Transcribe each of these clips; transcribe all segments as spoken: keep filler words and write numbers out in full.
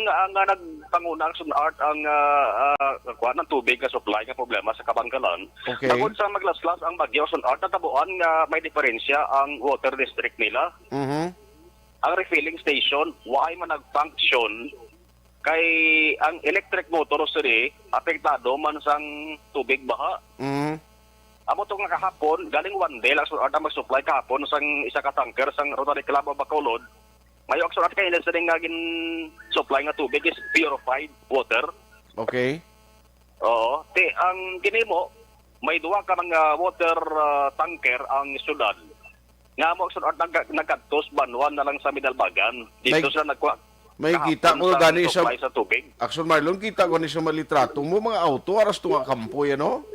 nga, nga nagpanguna, Action Art, ang, ah, ah, kuwan, ang tubig nga supply nga problema sa Kabankalan. Okay. Bangod sa maglaslas ang bagyo, Action Art, natabuan nga may diferensya ang water district nila. Mhm. Ang refilling station, why man nag-function? Kay ang electric motor sini apektado man sang tubig baha. Mhm. Amo to nga kahapon, galing Wandel, Action Art, ang mag-supply kahapon sang isa ka tanker sang Rotary Club of Bacolod. Mayo, Action Art, kay ila sini nga gin-supply nga tubig is purified water. Okay. Oo. Ti, ang ginimo, may duha ka mga water, ah, tanker ang syudad. Nga mo, Action Art, nag-, nagkadtos banwa na lang sa Midalbagan. Dito May, sila nagkuha may kahapon kita ko sa gani sa supply sa tubig. Action Marlon, kita ko ni sa malitrato mo, mga auto, aras tunga kampoy, ano?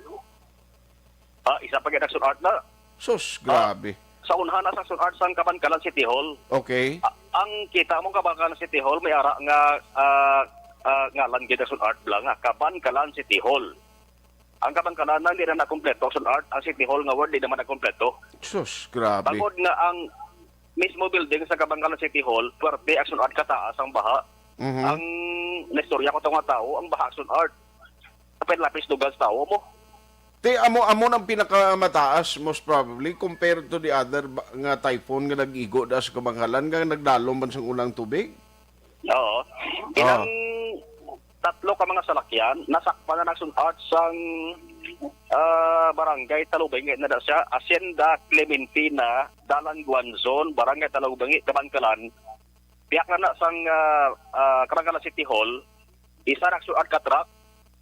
Ah, isa pa gid, Action Art, na. Sus, ah, grabe. Sa unhan na sa Action Art sang Kabankalan City Hall. Okay. Ah, ang kita mong Kabankalan City Hall, may ara nga, ah, ah, ngalan gid, Action Art, bala nga Kabankalan City Hall. Ang Kabankalan na hindi na nakompleto, Action Art. Ang City Hall nga word, di naman nakompleto. Sus, grabe. Bangod nga ang mismo building sa Kabankalan City Hall, puwerte, Action Art, kataas ang baha. Mhm. Ang naistorya ko to nga tawo, ang baha, Action Art, kapin lapis dugang sa tawo mo. Ti, amo, amo nang pinakamataas, most probably, compared to the other ba-, nga typhoon nga nag-igo da sa Kabankalan, nga nagdalom man sang unang tubig? Oo. Ah. Ilang tatlo ka mga salakyan, nasakpan na, Action Art, sang, ah, barangay Talubing, na da siya, Hacienda Clementina, Dalan Guanzon, Barangay Talubing, Kabankalan. Pihak na na sang, ah, ah, Kabankalan City Hall, isa, Action Art, ka truck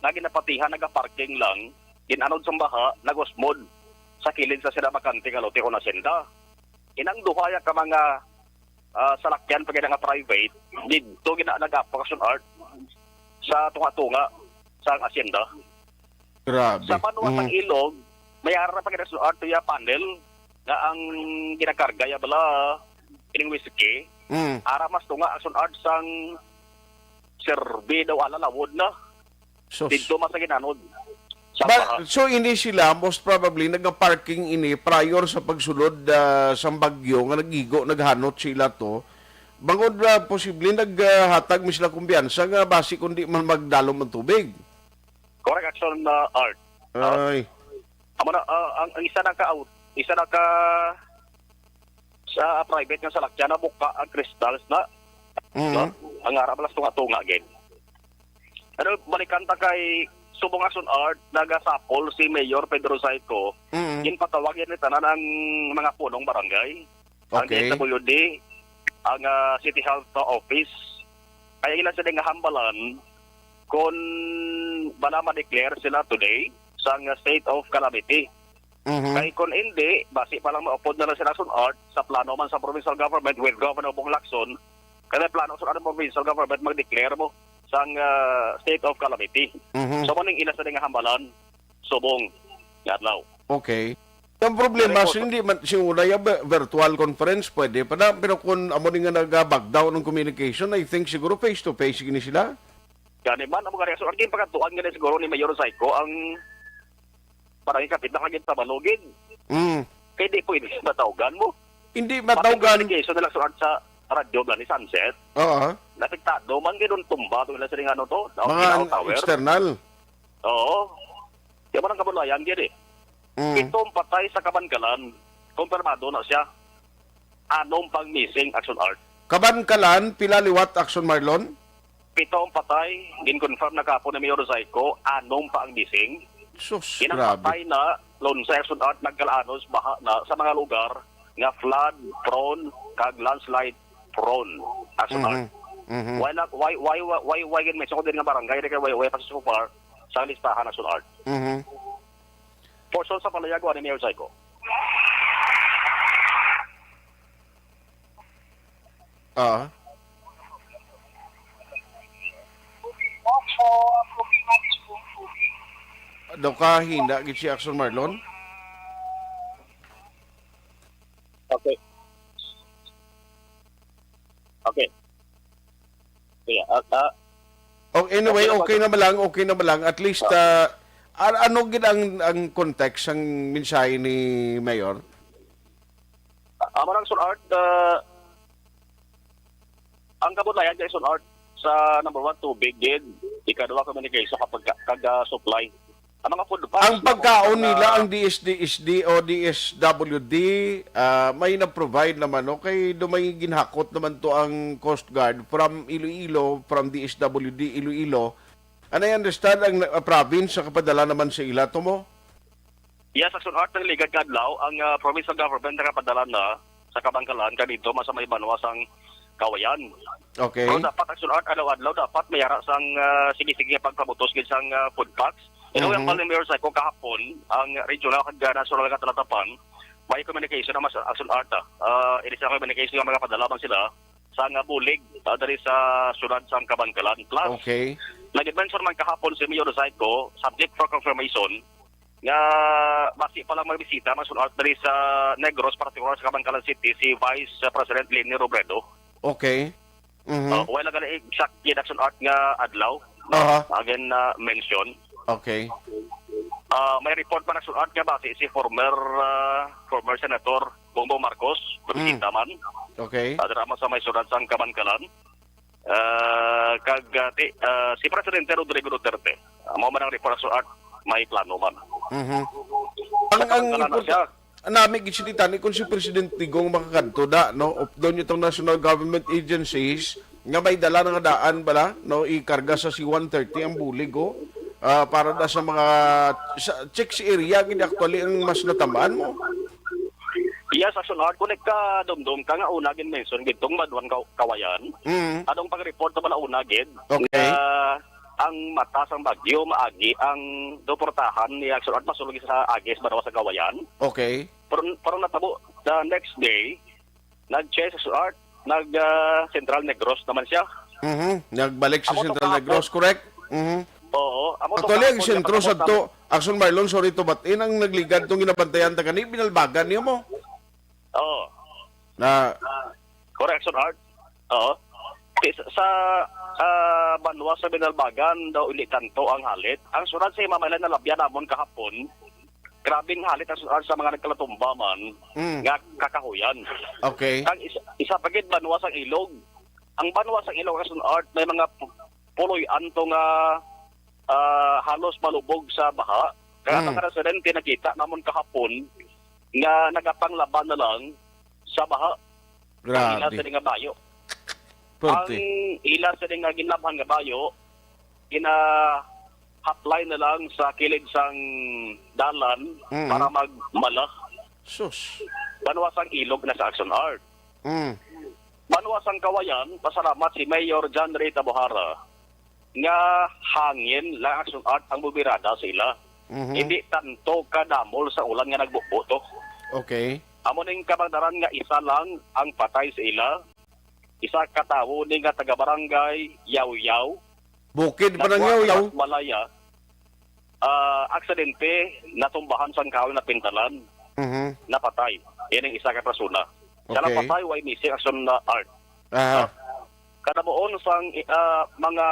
nga ginapatihan, nagaparking lang, gin-anod sang baha, nag-usmod sa kilid sa sila bakante nga lote kon hacienda. Inang duha ya ka mga, ah, salakyan pa gid nga private, didto gina-, nag-apok, Action Art, sa tunga-tunga sang hacienda. Grabe. Sa banwa sang Mm. Ilog, may ara pa gid, Action Art, ya panel nga ang ginakarga ya bala ining whiskey. Mm. Ara mas tunga, Action Art, sang serbi daw, ala, lawod na. Sus. Didto mas ang ginanod. Sa Ba-, baha. So ini sila, most probably, nagaparking ini prior sa pagsulod, ah, sang bagyo nga nag-igo, naghanot sila to. Bangod, ah, posible naghatag mi sila kumbiyansa nga basi kundi man magdalom ang tubig. Correct, Action, uh, Art. Ay. Amo na, uh, ang, ang isa na ka out, isa na ka sa private nga salakyan, nabuka ang crystals na. Mhm. No? Ang ara balas tunga-tunga gid. Ano, balikan ta kay subong, Action Art, nagasapol si Mayor Pedro Zayco. Mhm. Ginpatawag yan ni tanan ang mga punong barangay. Ang Okay. D S W D, ang, ah, City Health Office. Kaya ila sila nga hambalan kung bala ma-declare sila today sang state of calamity. Mhm. Kay kung hindi, basi pa lang maupod na lang sila, Action Art, sa plano man sa provincial government with Governor Bong Lacson, kaya plano sa provincial government mag-declare mo sang, ah, state of calamity. Mhm. So, maning ila sila nga hambalan, subong nga adlaw. Okay. Ang problema, Pero, so, hindi man, siguro na yung vi-, virtual conference, pwede pa na. Pero kung amo ni nga nag-back down ang communication, I think siguro face-to-face gini sila. Gani man, amo gani, so, ang pagkatuan gani siguro ni Mayor Zayco, ang parang ikapit na kagid sa balugid. Mm. Kay di pwede matawgan mo. Hindi matawgan. Communication na lang sa, sa radyo, bala ni Sunset. Oo. Napiktado man gid ang tumba, to, nila sa ring ano to, Mga Tower. External. Oo. Di man ang kabulayan gid eh. Mm. Pitong patay sa Kabankalan, kumpirmado na siya. Anom pang missing, Action Art. Kabankalan, pila liwat, Action Marlon? Pitong patay, gin-confirm na kahapon ni Mayor Zayco, anom pa ang missing. Sus, Kinang grabe. Patay na, Lonsay, Action Art, nagkalanos, baha na sa mga lugar nga flood prone kag landslide prone, Action Art. Mhm, mhm. Why not, why, why, why, why, why gid may sukod din nga barangay, di kay why, why pa so far sa listahan, Action Art? Mhm. Portion sa palayago ni Mayor Zayco. Ah. Daw ka, hina gid si Action Marlon? Okay. Okay. Yeah, ah, ah. Oh, anyway, Okay na ba okay to? Na ba lang, okay na ba lang? At least, Ah. ah, an-, ano gid ang, ang context, ang mensahe ni Mayor? Ah, amo lang, Sir Art, ah, ang kabudlayan kay Sir Art, Sa number one, tubig gid. Ikaduha, communication kapag kag ah, supply. Ang mga food packs, Ang mga pagkaon nila, ah, ang D S D S D o D S W D, ah, may nag-provide naman, no? Kay do may ginhakot naman to ang Coast Guard from Iloilo, from D S W D Iloilo. And I understand ang uh, province nakapadala naman sa ila to mo. Yes, Action Art, nagligad nga adlaw ang ah, provincial government nakapadala na sa Kabangkalan kanito man sa may banwa sang Kawayan. Okay. Pero dapat, Action Art, adlaw-adlaw dapat may ara sang ah, sige-sige nga pagpabutos gid sang ah, food packs. Pero ang Mhm. Pali Mayor Saiko kahapon, ang regional kag ah, national nga talatapan, may communication naman sa Action Art. Ah, ini sa communication nga mga padala man sila sa nga bulig ah, diri sa siyudad sang Kabangkalan. Plus, Okay. nag-mention man kahapon si Mayor Saiko, subject for confirmation, nga basi pa lang magbisita man Action Art diri sa Negros, particular sa Kabangkalan City, si Vice President Leni Robredo. Okay. Mhm. Uh, wala lang gani exact gid Action Art nga adlaw. Aha. Again, uh, mention. Okay. Uh, may report pa Action Art nga basi si former uh, former Senator Bongbong Marcos, Mm. bisita man. Okay. Uh, drama sa may siyudad sang Kabankalan. Uh, kag uh, ti, uh, si Presidente Rodrigo Duterte, uh, mao man ang report Action Art, may plano man. Mhm. Ang, ang Nakapunta na na import-, siya. Nami gid sini tani kung si President Digong makakadto da, no? Updon niyo tong national government agencies nga may dala na nga daan bala, no? Ikarga sa C one thirty ang bulig, oh. Ah, para da sa mga sa chicks area gid actually ang mas natamaan mo. Yes, Action Art, kung nagkadumdum ka nga una gid mention gid tong Manuan Kaw- Kawayan, Mm. Adong pag-report naman na una gid Okay. nga ang mata sang bagyo maagi ang suportahan ni Action Art masulog sa Agis, Banwa sa Kawayan. Okay. Pero, pero natabo, the next day, nag-change Action Art, nag ah, Central Negros naman siya. Mhm. Nagbalik sa Amo to Central kahapon. Negros, correct? Mhm. Oo, amo to Actually, ang kahapon nga sentro sa pagkabot to, Action Marlon, sorry to, but in ang nagligad tong ginabantayan ta kani, binalbagan niyo mo. Oo. Na Correct, Action Art. Oo. Sa, sa ah, banwa sa Binalbagan daw hindi tanto ang halit. Ang sunod sa Himamaylan na labyan namon kahapon, grabing halit ang Action Art sa mga nagkalatumba man Mm. nga kakahuyan. Okay. Ang isa, isa pa gid banwa sang Ilog. Ang banwa sang Ilog, Action Art, may mga pu- puloy-an to nga ah, halos malubog sa baha. Kaya Mm. ang mga residente nakita namon kahapon nga nagapanglaba na lang sa baha. Ang ila Grabe. sini nga bayo. Ang Pwerte. ila sini nga ginlabhan nga bayo, ginahaplay na lang sa kilid sang dalan Mm. para magmala. Sus. Banwa sang Ilog na sa Action Art. Mm. Banwa sang Kawayan, pasalamat si Mayor John Ray Tabohara nga hangin lang Action Art ang bumirada sa ila. Mhm. Hindi tanto kadamol sa ulan nga nagbubo to. Okay. Amo ning kabagdaran nga isa lang ang patay sa ila. Isa ka tawo ni nga taga barangay Yaw-Yaw. Bukid pa ng Nagwa Yaw-Yaw. sa Malaya, ah, aksidente, natumbahan sang kahoy na pintalan, Mhm. napatay. Yan ang isa ka persona. Siya Okay. napatay, way missing Action Art. Ah. Kadamuon sang ah, mga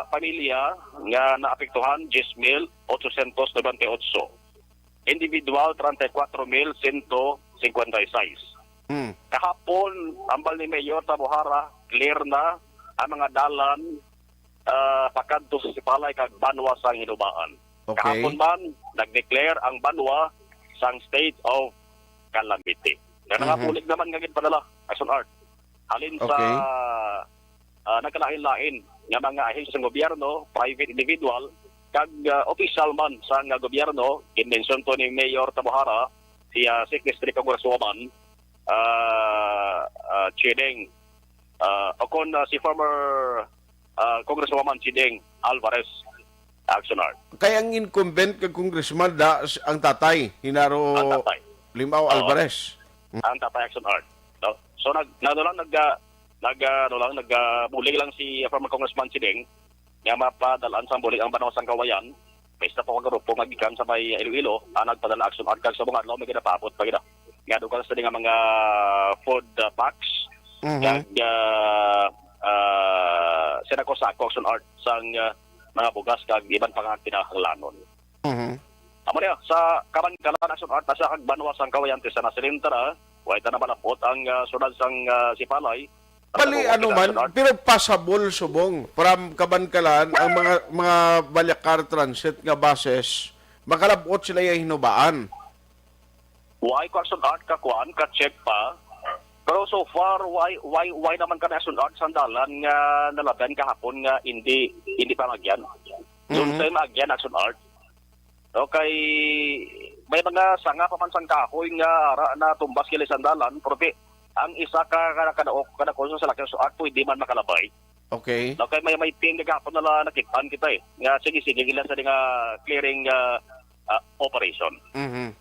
pamilya nga naapektuhan, diyes mil otsosyentos nobenta y otso. Individual, treinta y cuatro mil ciento cincuenta y seis. Mm. Kahapon, ambal ni Mayor Tabohara, clear na ang mga dalan ah, pakadto sa Sipalay kag banwa sang Hinubaan. Okay. Kahapon man, nag-declare ang banwa sang state of calamity. Nga Mhm. nangabulig naman nga ginpadala, Action Art. Halin sa Okay. ah, nagkalain-lain nga mga ahensya sa gobyerno, private individual, kag ah, opisyal man sa nga gobyerno, ginmension to ni Mayor Tabohara, si ah, Sixth District Congresswoman, ah, ah, Chideng, ah, o kon ah, si former ah, Congresswoman Chideng Alvarez, Action Art. Kay ang incumbent kag congressman da s- ang tatay, Hinaro Ang tatay. Limao Oo. Alvarez. Ang tatay Action Art. No? So nag nano lang nag ah, nag ah, ano lang nag ah, bulig lang si former Congressman Chideng nga mapadalaan sang bulig ang Banwa sang Kawayan. Pista po ka grupo nga gikan sa may Iloilo, ang nagpadala Action Art kag sa mga adlaw may ginapaabot pa gid. Nga dugang sa nga mga food ah, packs Mhm. kag ah, ah, sinako-sako Action Art sang ah, mga bugas kag iban pa nga kinahanglanon. Mhm. Amo niya, sa Kabankalan Action Art na sa kag Banwa sang Kawayan, sa nasilintara, way ta namalapot ang ah, sunod sang ah, Sipalay, Bali, ano man, pero passable subong from Kabankalan ang mga, mga Baliakar Transit nga buses, makalabot sila yung hinubaan. Why ko Action Art ka kuan, ka check pa? Pero so far, why, why, why naman ka na Action Art sa dalan nga nalaban kahapon nga hindi, hindi pa magyan? Doon Mhm. sa magyan Action Art. Okay, may mga sanga pa man sang kahoy nga ara na tumbas kili sa dalan, pero ti-, ang isa ka, ka, ka, ka, sa salakyan sa Action Art, pwede man makalabay. Okay. Okay, may, may team nga gahapon na lang nakitaan kita eh. Nga, sige, sige, ila sa nga clearing, ah, ah, operation. Mhm.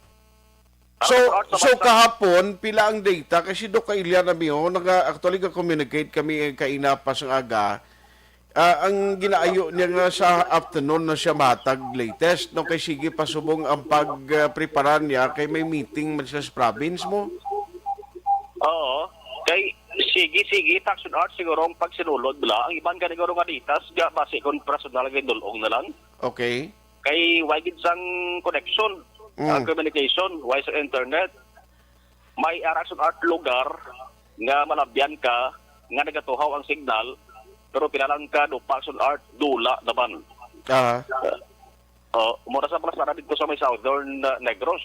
So, Art, so art, kahapon, pila ang data? Kasi do ka Ilya na miyo, naga, actually, ga-communicate kami eh, kaina pa sa aga. Ah, ang ginaayo niya nga sa afternoon na siya matag latest, no? Kay sige pa subong ang pag-prepara niya, kay may meeting man siya sa province mo. Oo. Kay sige, sige, Action Art, siguro ang pagsinulod bala. Ang iban gani siguro nga ditas, ga, basi kung personal, gindulong na lang. Okay. Kay why gid sang connection, Mm. ang communication, why sa internet. May ara Action Art lugar nga malabyan ka, nga nagatuhaw ang signal, pero pila lang ka dupa Action Art, dula naman. Aha. Oh, mura sa mga sana dito sa may Southern, uh, Negros.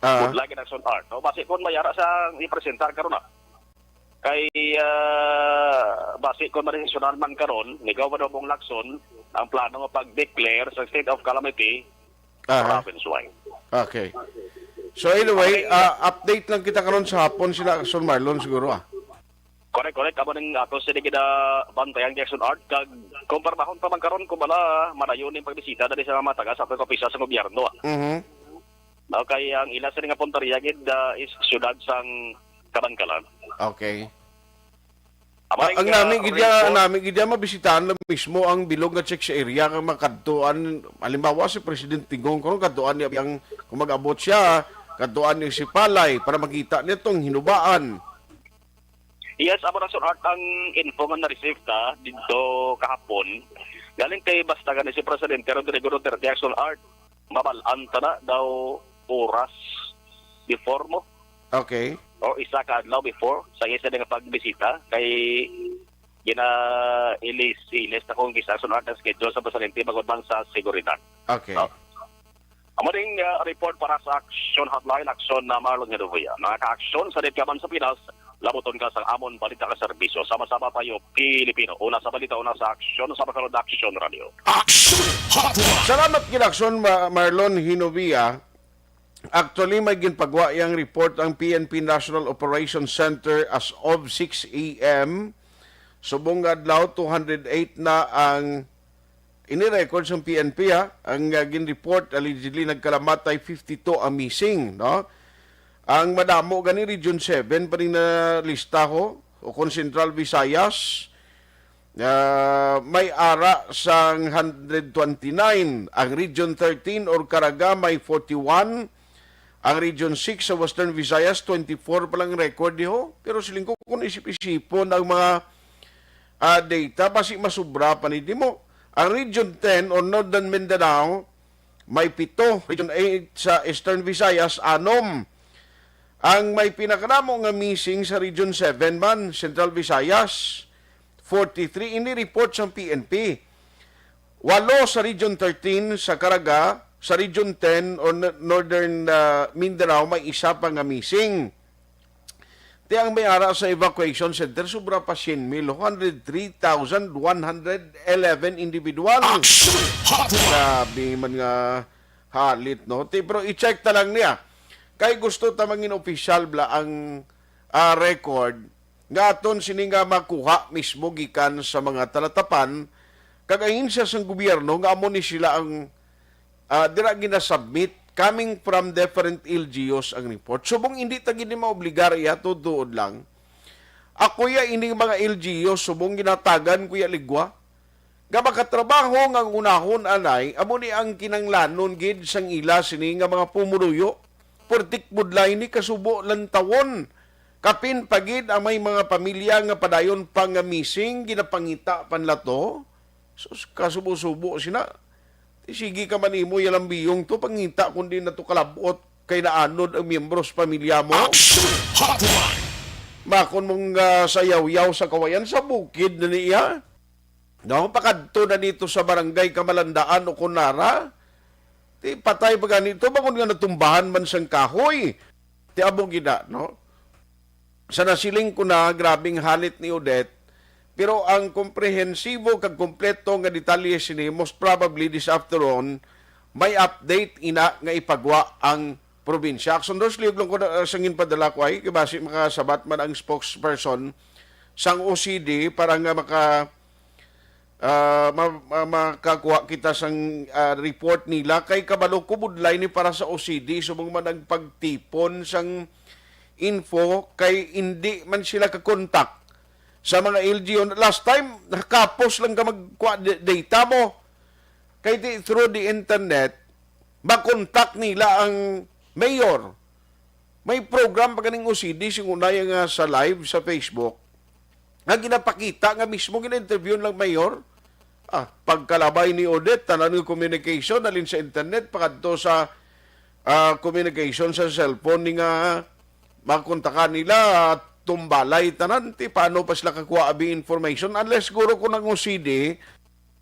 Ah. Budlay gid Action Art. No? Basi kung may ara sa ipresentar karon na. Kay, ah, basi kung madesisyonan man karon ni Governor Bong Lacson ang plano nga pag-declare sa state of calamity Aha. province-wide. Okay. So anyway, Okay. ah, update lang kita karon sa hapon sila Action Marlon siguro ah. Correct, correct. Amo ning ato sila ginabantayan ni Action Art. Kag kung parmahon pa man karon, kung bala, madayon ning pagbisita dali sa mga taga sa atong kapisan sa gobyerno, ah. Mhm. Okay, ang ila sila nga puntarya gid, ah, is siyudad sang Kabankalan. Okay. Amo Ah, ning, ang ah, nami gid report. Ang nami gid mabisitahan lang mismo ang bilog nga checks area nga makadtuan, halimbawa si President Tingong, kung kadtuan niya ang, kung mag-abot siya, kadtuan niya si Palay para makita niya tong hinubaan. Yes, amo na, Sir Art, ang info nga na-receive ta dito kahapon. Galing kay basta gani si Presidente Rodrigo Duterte, Action Art, mabal-an ta na daw oras before mo. Okay. O isa ka adlaw before sa isa nga pagbisita kay gina-ilis-ilis na kung kisa Action Art ang schedule sa Presidente bangod man sa seguridad. Okay. Oh. Amo ding, ah, report para sa Action Hotline, Action na Marlon Genovia. Mga ka-action sa Dipyaman sa Pinas, labuton ka sa amon balita ka serbisyo. Sama-sama tayo, Pilipino. Una sa balita, una sa aksyon, sa Bacolod Action Radio. Action Hotline! Salamat gid, Action Ma-, Marlon Hinovia. Actually, may ginpagwa yang report ang P N P National Operations Center as of six A M. Subong nga adlaw, two hundred eight na ang ini record sang P N P, ha. Ang, ah, gin-report, allegedly nagkalamatay fifty-two ang missing, no? Ang madamo gani Region seven pa rin na lista ho, o kung Central Visayas, ah, may ara sang hundred twenty-nine, ang Region thirteen or Caraga may forty-one, ang Region six sa Western Visayas, twenty-four pa lang record diho. Pero siling ko kung isip-isipon ang mga ah, data, basi masubra pa ni dimo. Ang Region ten or Northern Mindanao, may pito. Region eight sa Eastern Visayas, anom. Ang may pinakadamo nga missing sa Region seven man, Central Visayas, forty-three. Ini report sang P N P. Walo sa Region thirteen, sa Caraga, sa Region ten or N-, Northern, ah, Mindanao, may isa pa nga missing. Ti ang may ara sa evacuation center, sobra pa siyam mil, one hundred three thousand one hundred eleven individual. Action Hotline! Grabe man nga halit, no? Ti, pero i-check ta lang niya. Kay gusto ta mangin opisyal bala ang, ah, record nga aton sini nga makuha mismo gikan sa mga talatapan kag ahensya sang gobyerno nga amo ni sila ang ah, dira ginasubmit coming from different L G Us ang report. Subong hindi ta gid ni maobligar iya, tuod-tuod lang. Ako ya ining mga L G Us, subong ginatagan ko ya ligwa. Nga makatrabaho nga unahon anay, amo ni ang kinanglanon gid sang ila sini nga mga pumuruyo. Purtik budlay ni kasubo lantawon. Kapin pa gid ang may mga pamilya nga padayon pa nga missing, ginapangita pa nila to. Sus, kasubo-subo sina. Ti sige ka man imo, yalang biyong to, pangita kundi na to kalabot kay naanod ang miyembro sa pamilya mo. Action Hotline! Makon mong, ah, sayawyaw sa kawayan, sa bukid na niya. No, pakadto na dito sa barangay Kamalandaan o Kunara. Ti patay pa gani to, bangon nga natumbahan man sang kahoy. Ti amo gina, no? Sa nasiling ko na, grabing halit ni Odette. Pero ang komprehensibo kag kompleto nga detalye sini, most probably this afternoon, may update ina nga ipagwa ang probinsya. Action Dos, liyog lang ko na, uh, sangin padala ko ay, kay basi makasabat man ang spokesperson sang O C D para nga maka, ah, ma-, ma-, makakuha kita sang, ah, report nila. Kay kabalo ko budlay ni para sa O C D, subong man ang pagtipon sang info, kay indi man sila ka-contact sa mga L G U. Last time, nakapos lang ka magkuha d-, data mo. Kay di, through the internet, makontak nila ang mayor. May program pa ganing O C D, sing unay nga sa live sa Facebook, nga ginapakita nga mismo gina-interview lang mayor. Ah, pagkalabay ni Odette, tanan nga communication, halin sa internet, pakadto sa, ah, communication sa cellphone ni nga makontakan nila, tumbalay tanan, ti paano pa sila kakuha abi information? Unless siguro kung ang O C D,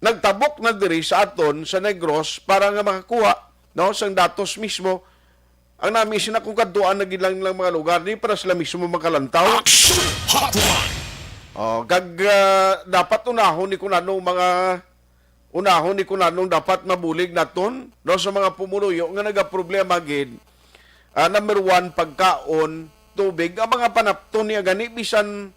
nagtabok na diri sa aton sa Negros para nga makakuha, no, sang datos mismo. Ang nami sina kung kadtuan na gid lang nilang mga lugar, di para sila mismo makalantaw. Action Hotline! Oh, kag, ah, dapat unahon ni kung anong mga, unahon ni kung anong dapat mabulig naton, no, sa mga pumuluyo nga nagaproblema gid. Ah, number one, pagkaon, tubig. Ang mga panapton niya gani, bisan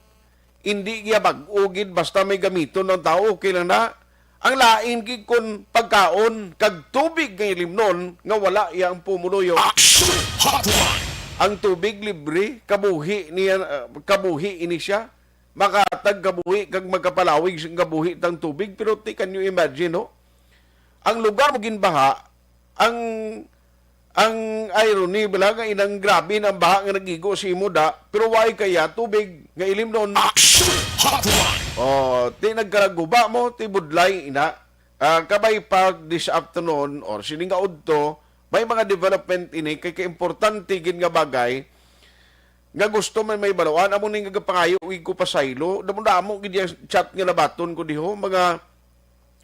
hindi niya bag-o gid, basta may gamiton ang tao, okay lang na. Ang lain gid kon pagkaon kag tubig nga ilimnon nga wala iya ang pumuluyo. Action Hotline! Ang tubig libre, kabuhi niya, ah, kabuhi ini siya. Makatag kabuhi kag magkapalawig sing kabuhi tang tubig. Pero ti, can you imagine, no? Ang lugar mo ginbaha, ang, ang irony bala nga inang grabe na ang baha nga nagigo sa imo da, pero way kaya tubig nga ilimnon. Action Hotline! Oh, ti nagkaraguba mo, ti budlay ina. Ah, kabay pag this afternoon or sini nga udto, may mga development ini kay kaimportante gid nga bagay nga gusto man may baluan, amo ni nga gapangayo gid ko pasaylo. Damo-damo gid yung chat nga nabaton ko diho, mga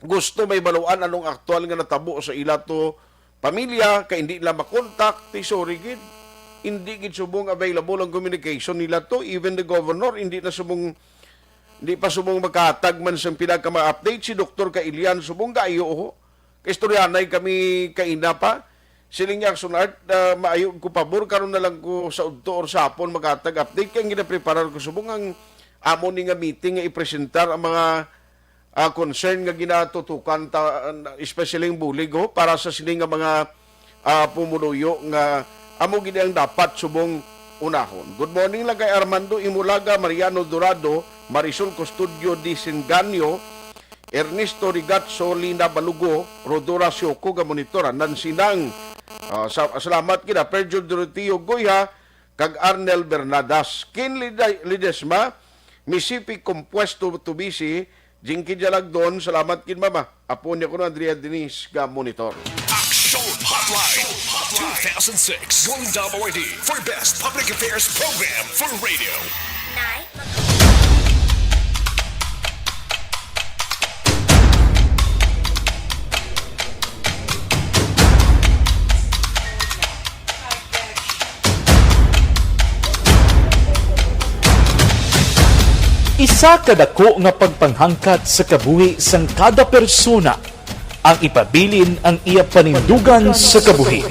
gusto may baluan anong aktual nga natabo sa ila to pamilya, kay hindi nila makontak, ti sorry gid. Hindi gid subong available ang communication nila to. Even the governor, hindi na subong, hindi pa subong magkahatag man sang pila ka mga update. Si Doktor Kailian subong gayo, oh. Kaistoryanay kami kaina pa. Siling niya, Action Art, ah, maayo ko pabor, karon na lang ko sa udto or sa hapon maghatag update, kay ang ginapreparar ko subong ang amo ni nga meeting nga ipresentar ang mga, ah, concern nga ginatutukan ta, especially ang bulig, ho, para sa sini nga mga, ah, pumuluyo nga amo gid ang dapat subong unahon. Good morning lang kay Armando Imulaga, Mariano Dorado, Marisol Custodio Disenganyo, Ernesto Rigatso, Lina Balugo, Rodora Sioko, ga monitor, Nancy Nang, ah, sa, salamat gid, ah, Perjud Doroteo Goya, kag Arnel Bernadas. Kin Lida-, Ledesma, Misipi Compuesto Tubisi, Jinky Jalagdon, salamat gid, mama. Apo niya kuno, Andrea Denise, ga monitor. Action Hotline two thousand six Golden Dome Awardee for Best Public Affairs Program for Radio. Nay, mag- Isa ka dako nga pagpanghangkat sa kabuhi sang kada persona ang ipabilin ang iya panindugan sa kabuhi.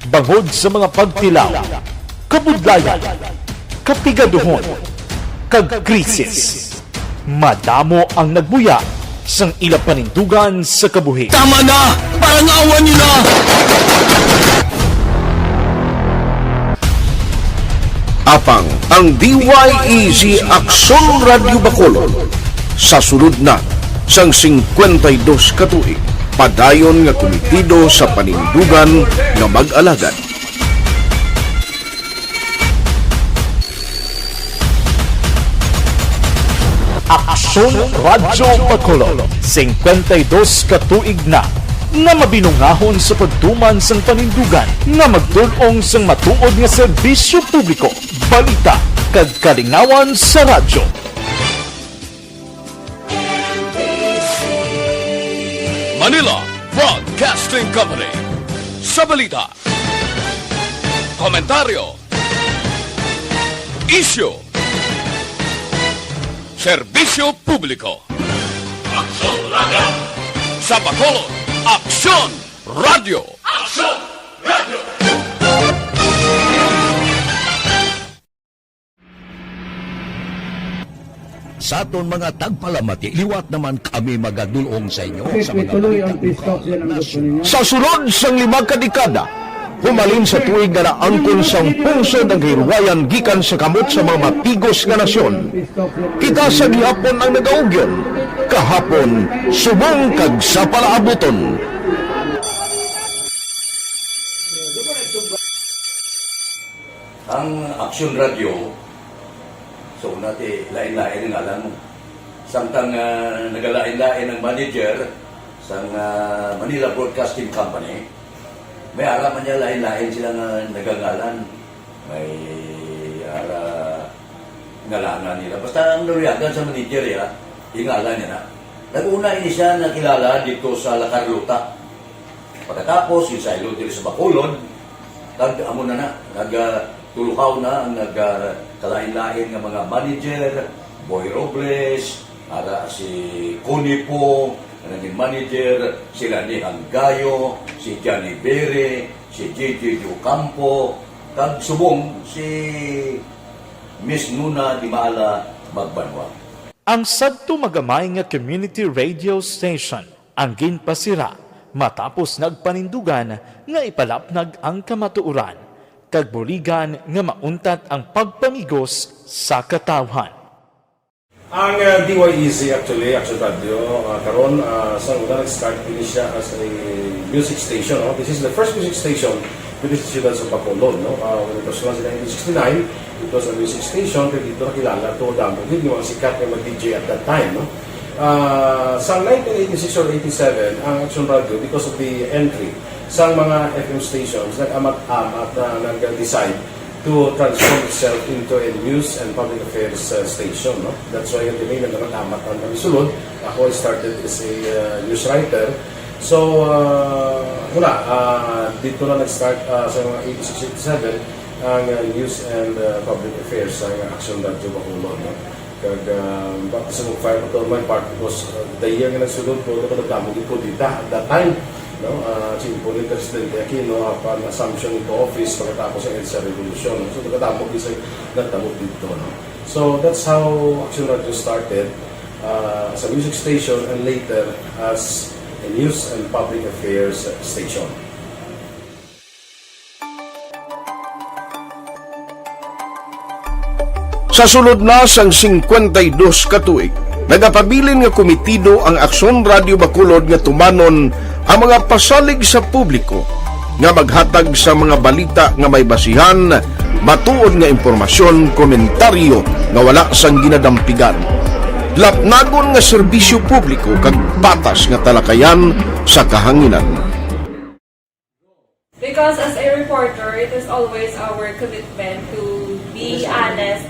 Bangod sa mga pagtilaw, kabudlayan, kapigaduhon, kag krisis, madamo ang nagbuya sang ila panindugan sa kabuhi. Tama na! Parang awan niyo na! Apang ang D Y E Z Aksyon Radyo Bacolod sa sulod na sang singkwenta y dos ka tuig, padayon nga kumitido sa panindugan nga mag-alagad. Aksyon Radyo Bacolod, singkwenta y dos ka tuig na nga mabinungahon sa pagtuman sang panindugan nga magtul-ong sang matuod nga serbisyo publiko, balita, kag kalingawan sa radyo. Manila Broadcasting Company. Sa balita, komentaryo, isyu, serbisyo publiko. Aksyon Radio! Sa Bacolod, Aksyon Radio! Aksyon Radio! Sa aton mga tagpalamati, liwat naman kami magadulong sa inyo sa mga balita lokal, nasyonal. Sa sulod sang lima ka dekada, humalin sa tuig nga naangkon sang pungsod ang kahilwayan gikan sa kamot sa mga mapigos nga nasyon, kita sa gihapon ang nagaugyon, kahapon, subong kag sa palaabuton. Ang Aksyon Radio, so, una ti, lain-lain ang ngalan mo. Samtang, ah, nagalain-lain ang manager sang, ah, Manila Broadcasting Company, may ara man niya lain-lain sila nga nagangalan. May ara ngalanan nila. Basta ang naluyagan sa manager, ya, ingalan niya na. Nag-una ini siya nakilala dito sa La Carlota. Pagkatapos, ginsaylo diri sa Bacolod, kag amo na na, nag, ah, tulukaw na ang nag, ah, kalain-lain nga mga manager, Boy Robles, ara si Connie Po, nga naging manager, si Lani Hanggayo, si Johnny Bere, si J J Ocampo, kag subong si Miss Nuna Dimala Magbanwa. Ang sadto magamay nga community radio station ang ginpasira matapos nagpanindugan nga ipalapnag ang kamatuoran kag buligan nga mauntat ang pagpamigos sa katawhan. Ang, uh, D Y E Z actually, Action Radio, uh, karon, uh, sa una nag-start ini siya as a music station, no? This is the first music station with the Ciudad sa Bacolod, no? Uh, when it was launched in nineteen sixty-nine, it was a music station, kay dito nakilala to damo gid yung mga sikat nga mga D J at that time, no? Uh, sa nineteen eighty-six or eighty-seven, ang Action Radio, because of the entry sa mga F M stations, nag-amat-amat na nag-decide to transform itself into a news and public affairs, uh, station, no? That's why yung tinignan naman amat ang kami sulod. Ako, I started as a, uh, news writer. So, uh, wala, uh, dito na nag-start, uh, sa mga eighty-six, eighty-seven ang, uh, news and, uh, public affairs sa Action Radio Bacolod, no? Kag, ah, baptism of fire pa to on my part because, ah, the year nga nagsulod ko, nagkadamo gid kudeta at that time, no? Ah, si Impoling Presidente Aquino, apan assumption into office pagkatapos sa EDSA Revolution. So, nagkadamo gid sa nagtabo dito, no? So, that's how Action Radio started, ah, as a music station and later as a news and public affairs station. Sa sulod na sang singkwenta y dos ka tuig, nagapabilin nga komitido ang Aksyon Radio Bacolod nga tumanon ang mga pasalig sa publiko nga maghatag sa mga balita nga may basihan, matuod nga impormasyon, komentaryo nga wala sang ginadampigan, lapnagon nga serbisyo publiko kag patas nga talakayan sa kahanginan. Because as a reporter, it is always our commitment to be honest,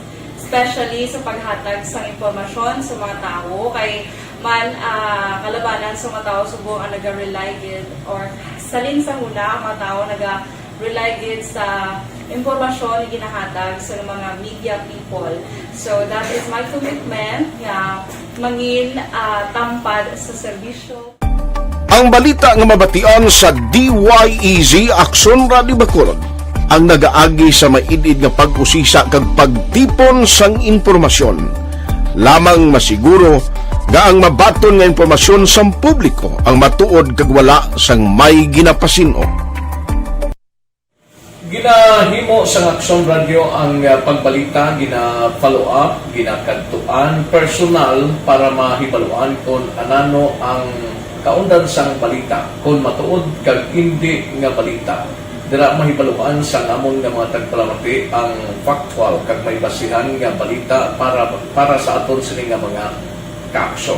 especially sa paghatag sang impormasyon sa mga tawo. Kay man, ah, kalabanan sa mga tawo subong ang naga-rely gid, or salin sa huna ang mga tawo naga-rely gid sa impormasyon nga ginahatag sa mga media people. So that is my commitment nga mangin, ah, tampad sa serbisyo. Ang balita nga mabatian sa D Y E Z Aksyon Radio Bacolod ang nagaagi sa maid-id nga pag-usisa kag pagtipon sang impormasyon. Lamang masiguro nga ang mabaton nga impormasyon sang publiko ang matuod kag wala sang may ginapasin-o. Ginahimo sang Aksyon Radio ang, ah, pagbalita, gina-follow up, ginakadtuan personal para mahibaluan kon anano ang kaundan sang balita, kon matuod kag indi nga balita. Dira mahibaluan sang amon nga mga tagpalamati ang factual kag may basihan nga balita para, para sa aton sini nga mga kaaksyon.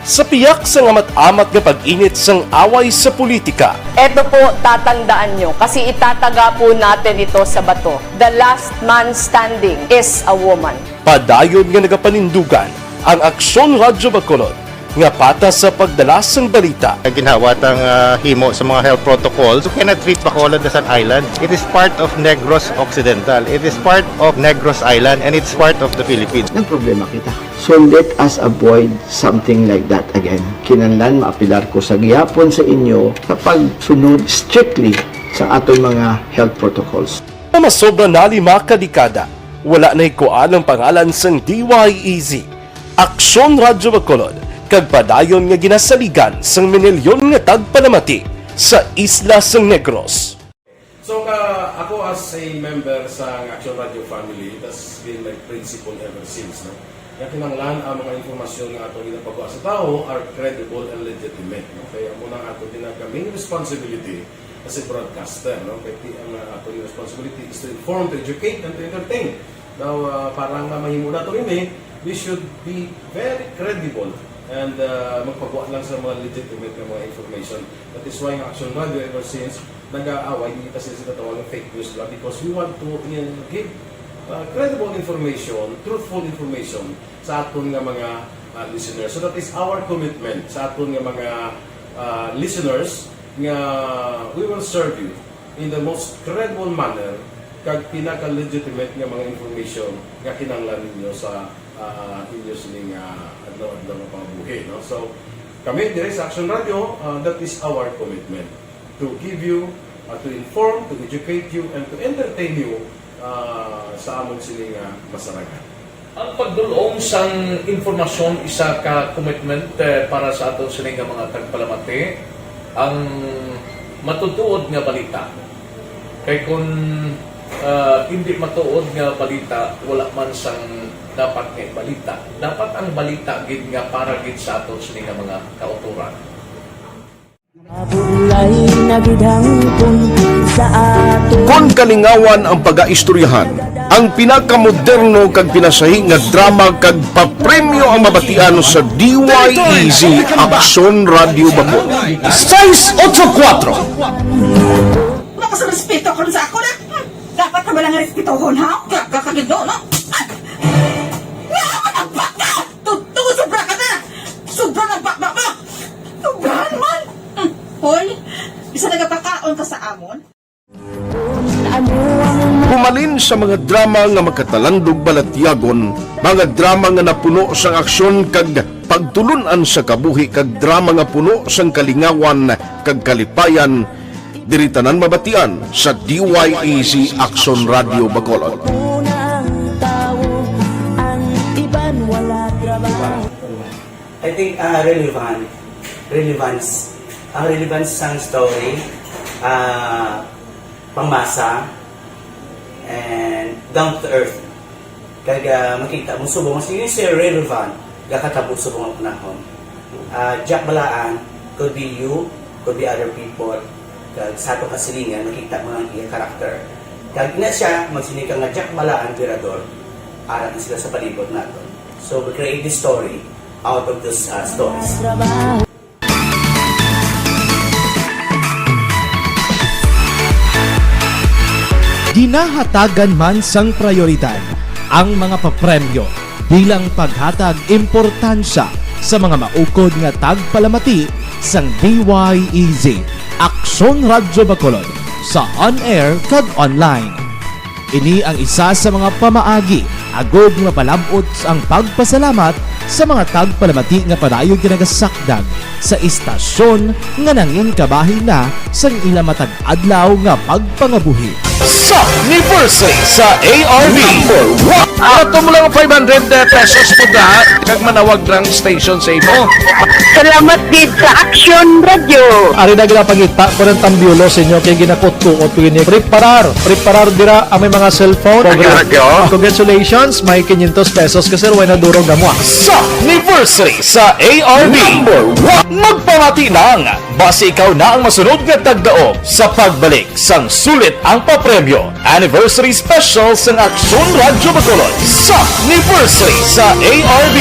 Sa piyak sang amat-amat nga pag-init sang away sa politika, Eto po, tatandaan nyo, kasi itataga po natin ito sa bato. The last man standing is a woman. Padayon nga nagapanindugan ang Aksyon Radyo Bacolod nga patas sa pagdala sang balita. Ginhawa tang, ah, himo sa mga health protocols. You cannot treat Bacolod as an island. It is part of Negros Occidental. It is part of Negros Island, and it's part of the Philippines. Nagproblema kita. So let us avoid something like that again. Kinahanglan maapilar ko sa gihapon sa inyo sa pagsunod strictly sa aton mga health protocols. Nga masobra na lima ka dekada, wala na'y kuan ang pangalan sang D Y E Z, Aksyon Radyo Bacolod, kag padayon nga ginasaligan sang minilyon nga tagpalamati sa isla sang Negros. So, ka, ako as a member sa Action Radio family, it has been my principle ever since, no? Nga kinahanglan ang mga impormasyon nga ato ginapagwa sa tawo are credible and legitimate, no? Kaya amo na ang ato ginag-, main responsibility as a broadcaster, no? Kay ti-, ang, uh, ato responsibility is to inform, to educate, and to entertain. Now, uh, para nga mahimo nato ini, we should be very credible and, uh, magpagwa lang sa mga legitimate nga mga information. That is why ang Action Radio ever since nag-aaway, hindi kasi sila tawag ng fake news lang because we want to, uh, give, uh, credible information, truthful information sa aton nga mga, uh, listeners. So that is our commitment sa aton nga mga, uh, listeners nga we will serve you in the most credible manner kag pinaka-legitimate nga mga information nga kinahanglan ninyo sa, ah, inyo sining, ah, adlaw-adlaw nga pangabuhi, no? So, kami diri sa Action Radio, ah, that is our commitment to give you, ah, to inform, to educate you, and to entertain you, ah, sa amon sini nga masarangan. Ang pagdul-ong sang impormasyon isa ka commitment, eh, para sa aton sini nga mga tagpalamati, ang matutuod nga balita. Kay kun, ah, hindi matuod nga balita, wala man sang dapat nga ibalita. Dapat ang balita gid nga para gid sa aton sini nga mga kautoran. Mabulay na gid ang pun sa ato. Kon kalingawan ang pagaistoryahan, ang pinakamoderno kag pinasahi nga drama kag papremyo ang mabatian sa D Y E Z Aksyon Radio Bacolod. Seis ocho kuatro. Wala ka sa respeto karon sa ako na. Hmm. Dapat ka ba lang respetohon, ha? Ka, ka, kagindo, no? Ay! Nga, ano ba ka? Tuto, sobra ka na! Sobra na ba, ba, ba? Sobrahan man! Hmm. Hoy, isa nagapakaon ka sa amon? Humalin sa mga drama nga makatalandog balatyagon, mga drama nga napuno sang aksyon kag pagtulon-an sa kabuhi kag drama nga puno sang kalingawan kag kalipayan, diri tanan mabatian sa D Y E Z Aksyon Radio Bacolod. I think, ah, relevant. Relevance. Ang relevance sang story, ah, pangmasa, and down to earth. Kag, ah, makita mo subong, sige, sir, relevant, gakatabo subong ang panahon. Ah, Jack Balaan, could be you, could be other people. Kag sa ato kasilingan, makita mo ang iya character. Kag ina siya, magsiling ka nga Jack Balaan, Virador, ara na sila sa palibot nato. So, we create this story out of those, ah, stories. Ginahatagan man sang prayoridad ang mga papremyo bilang paghatag importansya sa mga maukod nga tagpalamati sang D Y E Z, Aksyon Radyo Bacolod, sa on-air kag online. Ini ang isa sa mga pamaagi agod nga mapalab-ot ang pagpasalamat sa mga tagpalamati nga padayon ginagasakdag sa istasyon nga nangin kabahin na sang ila matag adlaw nga pagpangabuhi. Sa anniversary sa A R B. Number one. Ato mo lang five hundred pesos po da, kag manawag lang station sa imo. Salamat gid sa Action Radio. Ari na ginapangita ko ng tambyulo sa inyo kay ginakutkuot ko ini. Preparar, preparar dira ang may mga cellphone. Action Radio. Congratulations, may quinientos pesos ka, sir, way na durog gamwa. Sa anniversary sa A R B. Number one. Magpamati lang. Basi ikaw na ang masunod nga tagdaog sa pagbalik sang sulit ang papremyo. Anniversary Special sang Aksyon Radyo Bacolod sa anniversary sa A R B.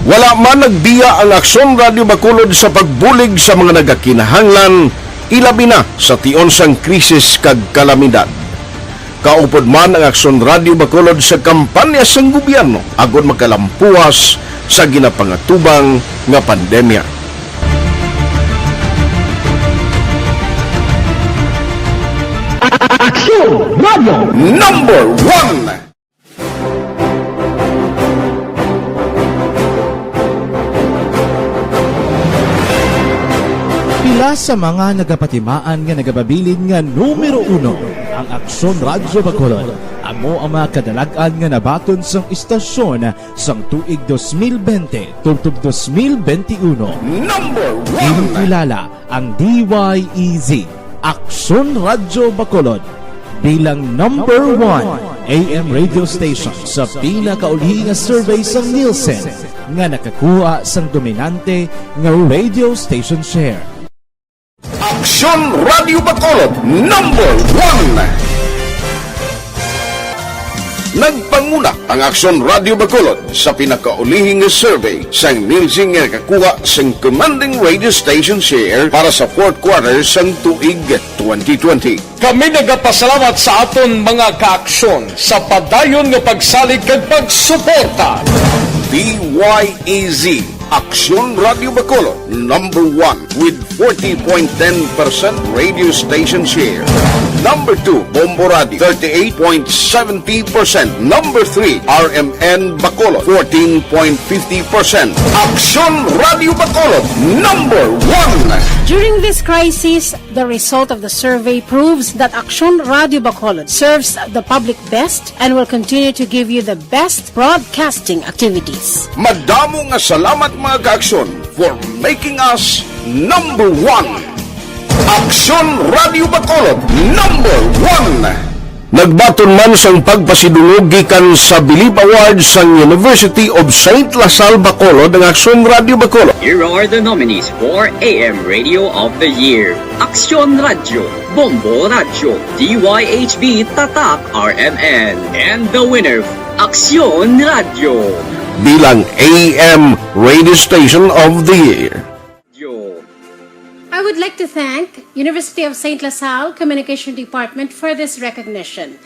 Wala man nagbiya ang Aksyon Radyo Bacolod sa pagbulig sa mga nagakinahanglan, ilabi na sa tion sang krisis kag kalamidad. Kaupod man ang Aksyon Radyo Bacolod sa kampanya sang gobyerno agod makalampuas sa ginapangatubang nga pandemya. Aksyon Radyo Number One. Pila sa mga nagapatimaan nga nagababilin nga numero uno ang Aksyon Radyo Bacolod. Amo ang mga kadalag-an nga nabaton sang istasyon sang tuig dos mil bente tubtob dos mil bente uno. Number one. Ginkilala ang D Y E Z, Aksyon Radyo Bacolod, bilang number one A M radio station sa pinakauli nga survey sang Nielsen nga nakakuha sang dominante nga radio station share. Aksyon Radyo Bacolod, number one. Nagpanguna ang Aksyon Radyo Bacolod sa pinakaulihi nga survey sang Nielsen nga nakakuha sing commanding radio station share para sa fourth quarter sang tuig twenty twenty. Kami nagapasalamat sa aton mga kaaksyon sa padayon nga pagsalig kag pagsuporta. D Y E Z, Aksyon Radyo Bacolod, number one with forty point ten percent radio station share. Number two, Bombo Radio, thirty-eight point seventy percent. Number three, R M N Bacolod, fourteen point fifty percent. Aksyon Radyo Bacolod, number one. During this crisis, the result of the survey proves that Aksyon Radyo Bacolod serves the public best and will continue to give you the best broadcasting activities. Madamo nga salamat, mga kaaksyon, for making us number one. Aksyon Radyo Bacolod, number one. Nagbaton man sang pagpasidungog gikan sa Bilib Awards sang University of Saint La Salle Bacolod ang Aksyon Radyo Bacolod. Here are the nominees for A M Radio of the Year: Aksyon Radyo, Bombo Radyo, D Y H B Tatak R M N, and the winner, Aksyon Radyo. Bilang A M Radio Station of the Year. I would like to thank University of Saint La Salle Communication Department for this recognition.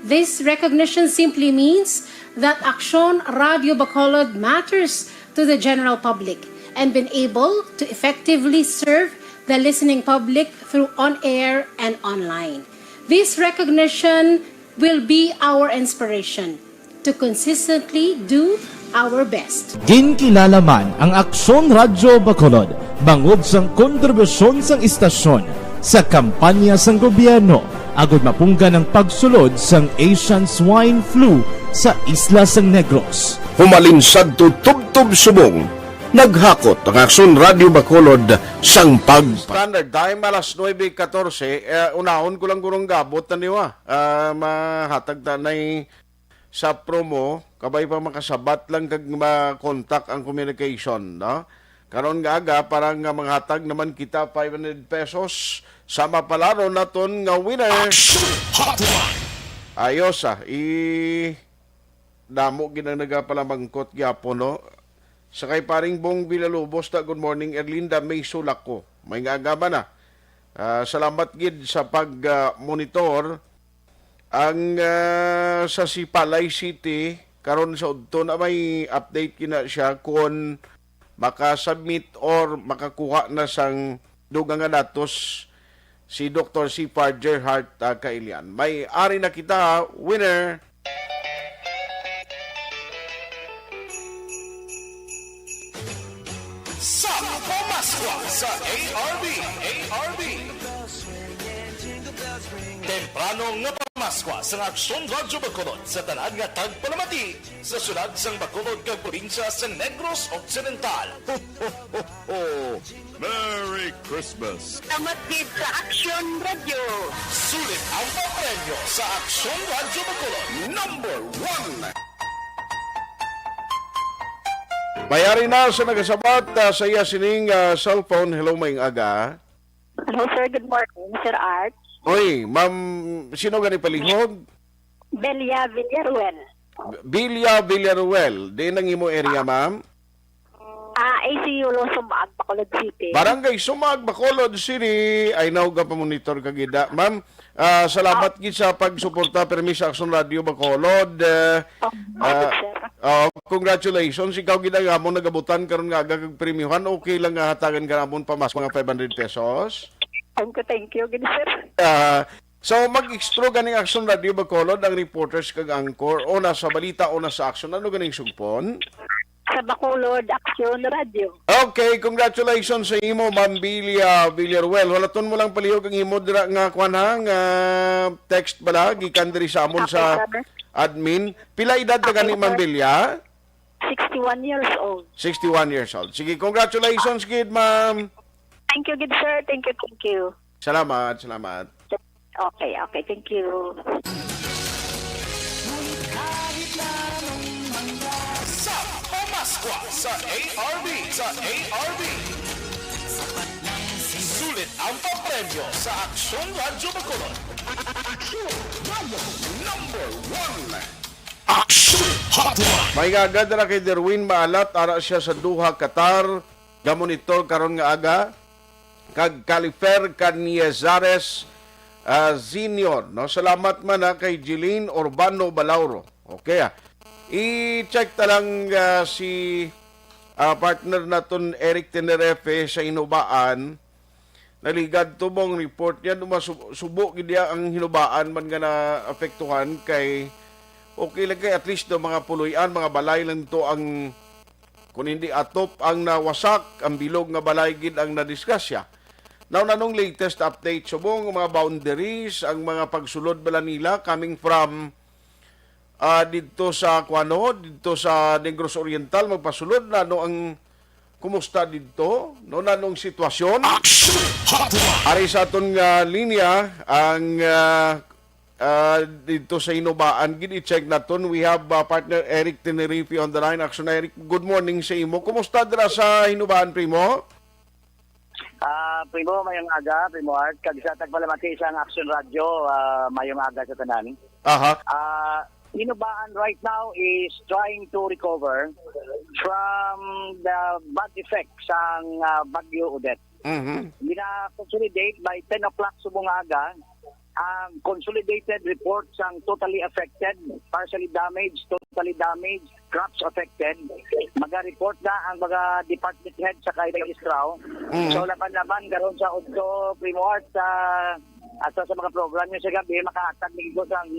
This recognition simply means that Aksyon Radyo Bacolod matters to the general public and been able to effectively serve the listening public through on-air and online. This recognition will be our inspiration to consistently do our best. Ginkilala man ang Aksyon Radyo Bacolod bangod sang kontribusyon sang istasyon sa kampanya sang gobyerno agud mapunggan ang pagsulod sang Asian Swine Flu sa isla sang Negros. Humalin sadto tubtob subong, naghakot ang Aksyon Radyo Bacolod sang pag- Standard Time, alas nuebe katorse. Eh, unahon ko lang, gurong gabot na niwa. Ah, mahatag ta nay sa promo, kabay pa makasabat lang kag ma-contact ang communication, no? Karon nga aga, para nga manghatag naman kita five hundred pesos sa mapalaron naton nga winner. Action Hotline! Ayos, ah. I-, damo gid ang nagapalamangkot gyapon, no? Sa kay Paring Bong Villalobos, ta, good morning, Erlinda May Sulaco. May nga aga man, ah. Ah, salamat gid sa pag, ah, monitor. Ang, ah, sa Sipalay City, karon sa udto na may update gina siya kung maka-submit or makakuha na sang dugang nga datos si Doktor Sipar Gerhart, ah, Kailian. May ari na kita, winner. Sa Pamaskwa sa A R B, A R B. Temprano nga pamaskwa sa Aksyon Radyo Bacolod sa tanan nga tagpalamati sa syudad sang Bacolod kag probinsya sa Negros Occidental. Ho, ho, ho, ho! Merry Christmas! Salamat gid sa Aksyon Radyo. Sulit ang papremyo sa Aksyon Radyo Bacolod. Number one. May ari na sa nagasabat, ah, sa iya sining, ah, cellphone. Hello, maayong aga. Hello, sir. Good morning, Sir Art. Oy, ma'am, sino gani palihog? Belia Villaruel. Belia Villaruel. Di nang imo area, ma'am? Ah, A C U Lo Sumaag, Bacolod City. Barangay Sumaag, Bacolod City. Ay, nahuga pa monitor ka gida. Ma'am, ah, salamat gid sa pagsuporta permi sa Action Radio Bacolod. Eh, Oh, ah, sir. oh, congratulations. Ikaw gid ang amon nagabutan karon nga aga kag premyuhan. Okay lang nga hatagan ka namon pa mas mga five hundred pesos. Thank you, thank you, good sir. Ah, so mag-explore ganing Action Radio Bacolod ang reporters kag anchor o nasa balita o nasa action. Ano ganing sugpon? Sa Bacolod, Action Radio. Okay, congratulations sa imo, Ma'am Bilya Villaruel. Hulaton mo lang palihog ang imo dira nga kwan ha, nga text bala gikan diri sa amon sa Okay, sir. admin. Pila edad na Okay, gani, Ma'am sir. Bilya? Sixty-one years old. Sixty-one years old. Sige, congratulations gid, ma'am. Thank you, good sir. Thank you, thank you. Salamat, salamat. Okay, okay. Thank you. Sa Pamaskwa sa A R B, sa A R B. Sulit ang papremyo sa Aksyon Radyo Bacolod. Aksyon Radyo Number one. Aksyon Hotline. May nga agad ra kay Derwin Maalat, ara siya sa Doha, Qatar. Gamonitor karon nga aga. Kag Califer Caniezares, ah, Senior, no? Salamat man, ha, kay Jeline Urbano Balauro. Okay, ah. I-check ta lang, ah, si, ah, partner naton Eric Tenerife sa Hinubaan. Naligad to mong report niya, duma-, sub-, subo gid niya ang Hinubaan man nga naapektuhan kay okay lang kay at least do mga puloy-an, mga balay lang to ang, kung hindi atop ang nawasak, ang bilog nga balay gid ang nadisgrasya. Now, nanong latest update subong mga boundaries, ang mga pagsulod bala nila coming from, ah, didto sa kuano, didto sa Negros Oriental, magpasulod na, ano ang, kumusta didto, no, nanong sitwasyon? Aksyon Hotline. Ari sa aton nga linya ang, ah, ah, didto sa Hinubaan, gid i-check naton. We have, ah, partner Eric Tenerife on the line. Action Eric, good morning sa imo. Kumusta dira sa Hinubaan, primo? Ah, primo, mayong aga, Primo Art. Kag sa tagpalamati sa Action Radio, ah, mayong aga sa tanan. Aha. Ah, Hinubaan right now is trying to recover from the bad effects sang, ah, Bagyo Odette. Mhm. Gina-consolidate by ten o'clock subong nga aga ang consolidated report sang totally affected, partially damaged, totally damaged, crops affected. Maga-report na ang mga department head sa kay Registrao. Mm. So, laban-laban karon sa udto, Primo Art, sa asa sa mga program niyo sa gabi, makahatag ni ko sang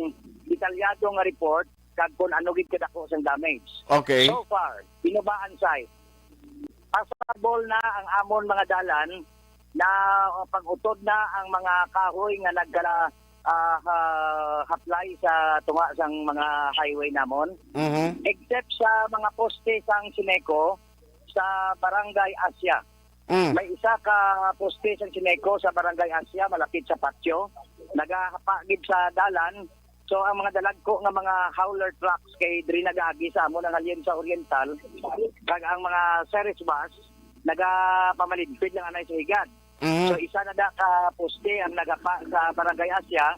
detalyado nga report kag kung ano gid kadako sang damage. Okay. So far, Hinubaan site, passable na ang amon mga dalan, na pag-utod na ang mga kahoy nga nagkala, ah, ha-, haplay sa tunga sang mga highway namon, Mhm. except sa mga poste sang Sineco sa Barangay Asia. Mm. May isa ka poste sang Sineco sa Barangay Asia, malapit sa patio. Nagahapa gid sa dalan. So, ang mga dalagko nga mga hauler trucks kay diri nagaagi sa amo nang halin sa Oriental, kag ang mga Ceres bus nagapamaligpit lang anay sa higad. Mhm. So, isa na da ka poste ang nagapa sa Barangay Asia.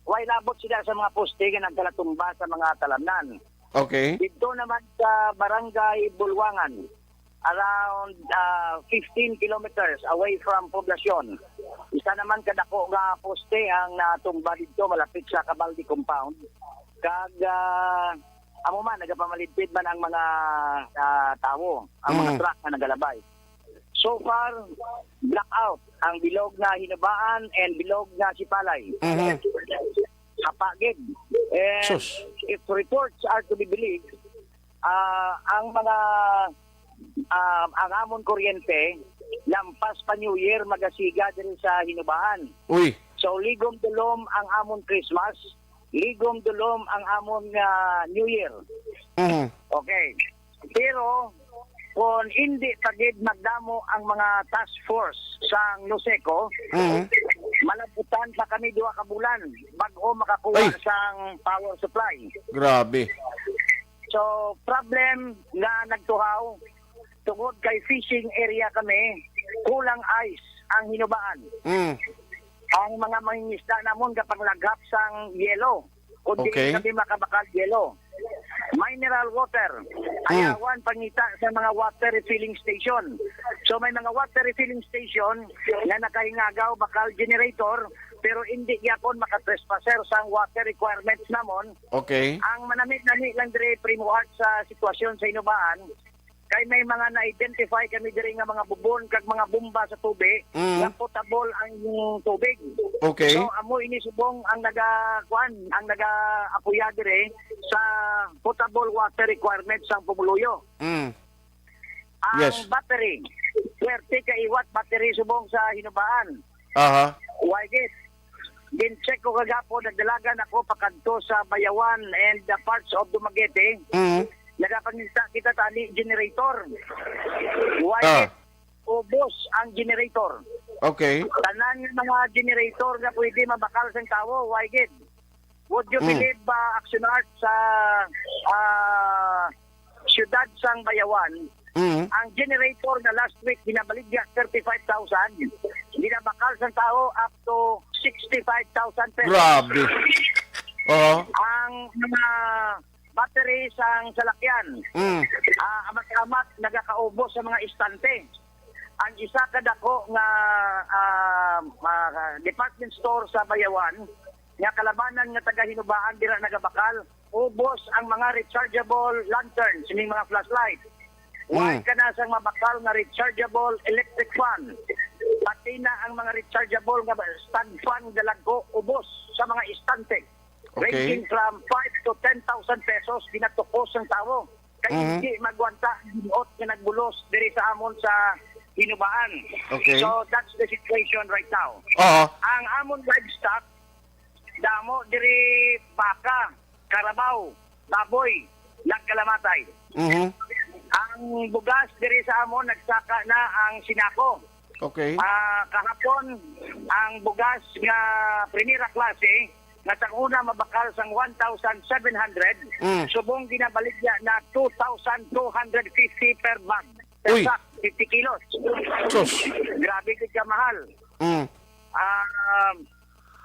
Way labot sila sa mga poste nga nagkalatumba sa mga talamnan. Okay. Dito naman sa Barangay Bulwangan, around, ah, fifteen kilometers away from poblasyon. Isa naman kadako nga poste ang natumba dito malapit sa Cabaldi compound. Kag, ah, amo man, nagapamaligpit man ang mga, ah, tawo, ang mga Mm. truck na nagalabay. So far, blackout ang bilog na Hinubaan and bilog na Sipalay. Mhm. Hapa gid. And Sus. if reports are to be believed, ah, ang mga, ah, ang amon kuryente, lampas pa New Year, magasiga diri sa Hinubaan. Uy. So, ligom dulom ang amon Christmas, ligom dulom ang amon, ah, New Year. Mhm. Okay. Pero, kung hindi pa gid magdamo ang mga task force sang NOSECO, Mhm. malabutan pa kami duha ka bulan bag-o makakuha Ay. sang power supply. Grabe. So, problem nga nagtuhaw, tungod kay fishing area kami, kulang ice ang Hinubaan. Mm. Ang mga mangingisda namon gapanglaghap sang yelo, kundi Okay. kami makabakal yelo. mineral water. Ayawan pangita sa mga water refilling station. So may mga water refilling station nga nakahingagaw bakal generator, pero hindi gyapon makatrespasser sang water requirements namon. Okay. Ang manami-nami lang diri, Primo Art, sa sitwasyon sa Hinubaan, kay may mga na-identify kami diri nga mga bubon kag mga bomba sa tubi Mm. nga potable ang tubig. Okay. So amo ini subong ang naga kuan, ang nagaapoya diri sa potable water requirements sang pumuluyo. Mm. Ang Yes. battery, swerte kay iwat battery subong sa Hinubaan. Aha. Why gid? Gin-check ko kagapon, nagdalagan ako pakadto sa Bayawan and the parts of Dumaguete. Mm. Nagapangita kita tani generator. Why Ah. gid? Ubos ang generator. Okay. Tanan nga mga generator nga pwede mabakal sang tawo, why gid? Would you Mm. believe, uh, Action Art, sa ah, siyudad sang Bayawan, Mm. ang generator nga last week ginabaligya thirty-five thousand, ginabakal sang tawo up to sixty-five thousand pesos. Grabe. Oo. Ang mga battery sang salakyan, Mm. ah, amat-amat nagakaubos sa mga istante. Ang isa ka dako nga, ah, ah, department store sa Bayawan nga kalabanan nga taga Hinubaan dira nagabakal, ubos ang mga rechargeable lanterns, ining mga flashlight. Wala Mm. ka na sang mabakal nga rechargeable electric fan. Pati na ang mga rechargeable nga stand fan, galagko, ubos sa mga istante. Okay. Ranging from five to ten thousand pesos ginatukos sang tawo. Kay Mhm. hindi magwanta ang ginuot nga nagbulos diri sa amon sa Hinubaan. Okay. So, that's the situation right now. Oo. Ang amon livestock, damo diri baka, karabaw, baboy, nagkalamatay. Mhm. Ang bugas diri sa amon, nagsaka na ang Sinaco. Okay. Ah, kahapon, ang bugas nga primera klase, nga sang una mabakal sang one thousand seven hundred, Mm. subong ginabaligya na two thousand two hundred fifty per bag, per Uy. sack, fifty kilos. Sus. Grabe gid ka mahal. Mm. Ah,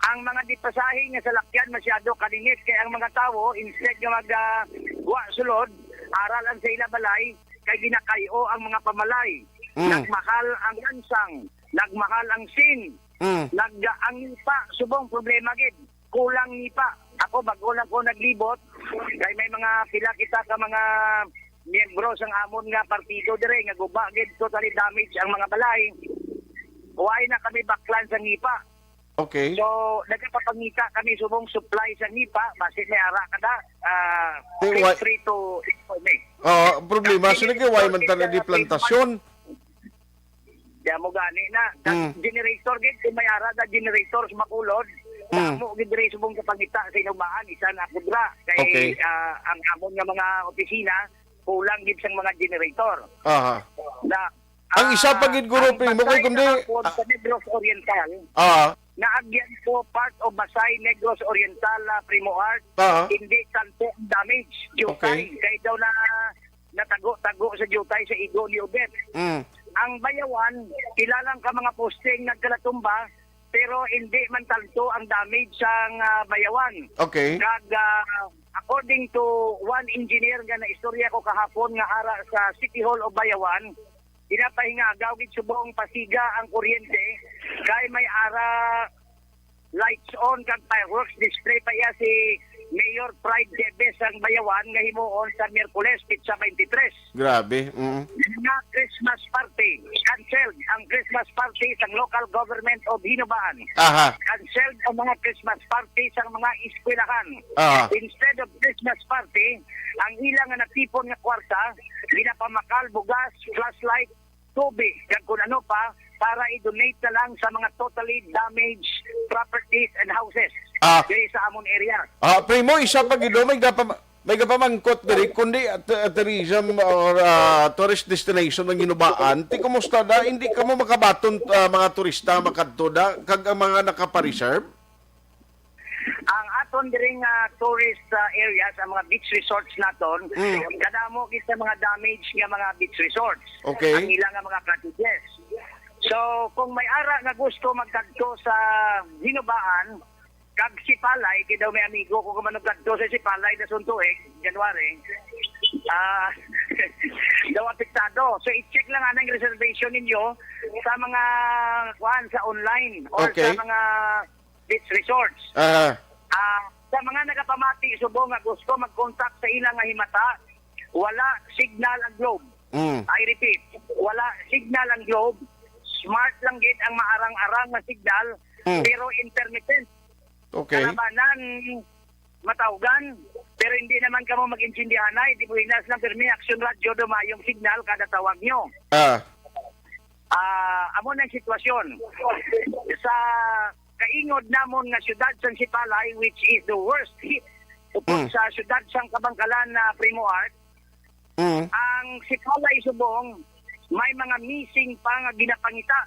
ang mga gipasahi nga salakyan masyado kalinit, kay ang mga tawo, instead nga mag, ah, wa sulod, ara lang sa ila balay, kay ginakay-o ang mga pamalay. Mm. Nagmahal ang lansang, nagmahal ang sin, Mm. nag-, ang nipa, subong problema gid. Kulang nipa. Ako, bago lang ko naglibot, kay may mga pila kita ka mga miyembro sang amon nga partido dire nga guba gid, totally damage ang mga balay. Why na kami baklan sa nipa? Okay. So, nagapapangita kami subong supply sa nipa, basi may ara kada, ah, Di, feel why free to inform me. Oo, ang problema, Ang sige, why man generator tala di gid, plantasyon? Di mo gani na. Ang Mm. generator gid, kung may ara na generator sa Bacolod, Mm. damo gid diri subong sa pangita sa Hinubaan, isa na ako dira. Kay, Okay. ah, ang amon nga mga opisina, kulang gid sang mga generator. Aha. Na, Ang isa pa ah, gid, guro, ang Primo, kay Basay kundi, kahapon ah, sa Negros Oriental, ah, naagyan ko part of Basay Negros Oriental, ah, Primo Art, ah, hindi tanto ang damage. Jutay, Okay. kay daw na natago-tago sa jutay sa igo ni Obet. Mm. Ang Bayawan, pila lang ka mga posting nagkalatumba, pero hindi man tanto ang damage sang, ah, Bayawan. Okay. Kag, ah, according to one engineer nga naistorya ko kahapon nga ara sa City Hall of Bayawan, ginapahingagaw gid subong pasiga ang kuryente kay may ara lights on kag fireworks display pa iya si Mayor Pride Jebes sang Bayawan nga himuon sa Miyerkules, petsa twenty-three. Grabe, mm. Mga Christmas party, canceled ang Christmas party sang local government of Hinubaan. Aha. Canceled ang mga Christmas party sang mga eskwelahan. Aha. Instead of Christmas party, ang ila nga natipon nga kwarta, ginapamakal, bugas, flashlight, tubig, kag kung ano pa, para i-donate na lang sa mga totally damaged properties and houses Ah. diri sa amon area. Ah, Primo, isa pa gid, oh, may gapa-, may gapamangkot diri, kundi, ah, t-, ah, tourism or, ah, tourist destination ang Hinubaan. Ti, kumusta da? Hindi kamo makabaton, ah, mga turista makadto da, kag ang mga nakapareserve? Ang aton diri nga tourist, ah, areas, ang mga beach resorts naton, Mm. kadamo gid sa mga damage nga mga beach resorts. Okay. Ang ila nga mga cottages. So, kung may ara nga gusto magkadto sa Hinubaan, kag Sipalay, kay daw may amigo ko kumanog kadto sa Sipalay na suntuig, January. Ah, daw apektado. So, i-check lang anang reservation ninyo sa mga, kuan, sa online or Okay. sa mga beach resorts. Aha. Ah, sa mga nagapamati subong nga gusto mag-contact sa ila nga himata, wala signal ang Globe. Mm. I repeat, wala signal ang Globe. Smart lang gid ang maarang-arang nga signal, Mm. pero intermittent. Okay. Kalabanan, matawgan, pero hindi naman kamo mag-intindihanay, di buhinas lang pirmi Action Radio do mayong signal kada tawag nyo. Ah. Ah, amo na ang sitwasyon. Sa kaingod namon nga siyudad sang Sipalay, which is the worst hit upod Mm. sa siyudad sang Kabangkalan na Primo Art, Mm. ang Sipalay subong may mga missing pa nga ginapangita.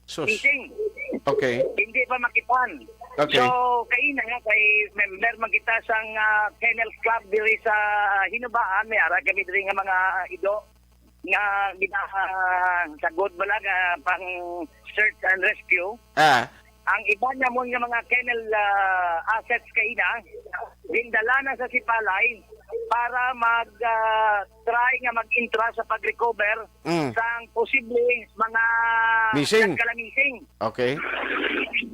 Sus. Missing. Okay. Hindi pa makitan. Okay. So, kaina nga kay member man kita sang, ah, Kennel Club diri sa Hinubaan, may ara kami diri nga mga ido nga gina-, ah, sagod bala nga pang search and rescue. Ah. Ang iban namon nga mga kennel, ah, assets kaina, gindala na sa Sipalay para mag, ah, try nga mag-intra sa pag-recover Mm. sang posible mga Missing. nagkala-missing. Okay.